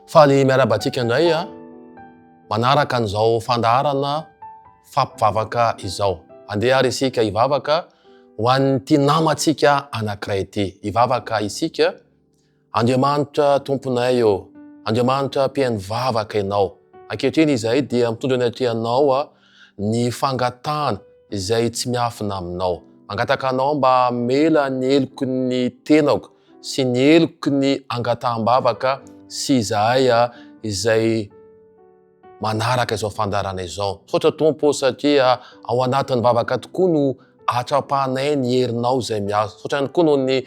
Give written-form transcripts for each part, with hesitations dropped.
Faly miarahaba antsika indray a, manaraka an'izao fandaharana fampivavaka izao. Andeha ary isika hivavaka ho an'ity namantsika anankiray ity. Hivavaka isika. Andriamanitra Tomponay ô, Andriamanitra mpihaino vavaka Ianao. Ankehitriny izahay dia mitondra eo anatrehanao ny fangatahana izay tsy miafina Aminao. Mangataka Anao mba hamela ny heloky ny tenako sy ny heloky ny angataham-bavaka sy izahay izay manaraka izao fandaharana izao. Misaotra Tompo ô satria ao anatin'ny vavaka tokoa no ahatrapahanay ny herinao izay miasa. Misaotra ihany koa noho ny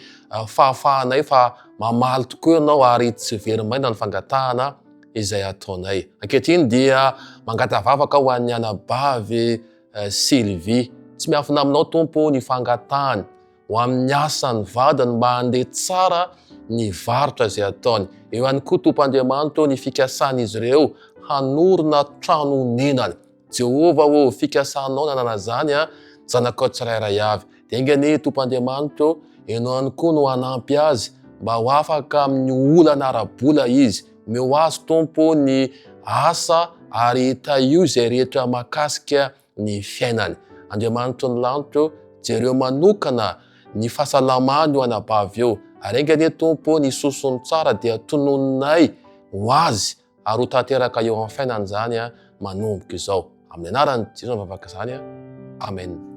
fahafahanay fa mamaly tokoa Ianao ary tsy very maina ny fangatahana izay ataonay. Ankehitriny dia mangata-vavaka ho an'ny anabavy Sylvie. Tsy miafina aminao Tompo ny fangatahany. ho amin'ny asan'ny vadiny mba handeha tsara ny varotra izay ataony. Eo ihany koa Tompo Andriamanitra ô ny fikasan'izy ireo hanorina trano honenana. Jehovah ô, fikasanao nanana izany an, zanakao tsirairay avy. Dia enga anie Tompo Andriamanitra ô, Ianao ihany koa no hanampy azy mba ho afaka amin'ny olana ara-bola izy. Omeo azy Tompo ny asa ary tahio izay rehetra mahakasika ny fiainany. Andriamanitry ny lanitra ô, jereo manokana ny fahasalamany io anabavy io, ary enga anie Tompo ô ny sosony tsara dia tononinay ho azy ary ho tanteraka eo amin'ny fiainany izany manomboka izao. Amin'ny anaran'i Jesoa mivavaka izany, Amen.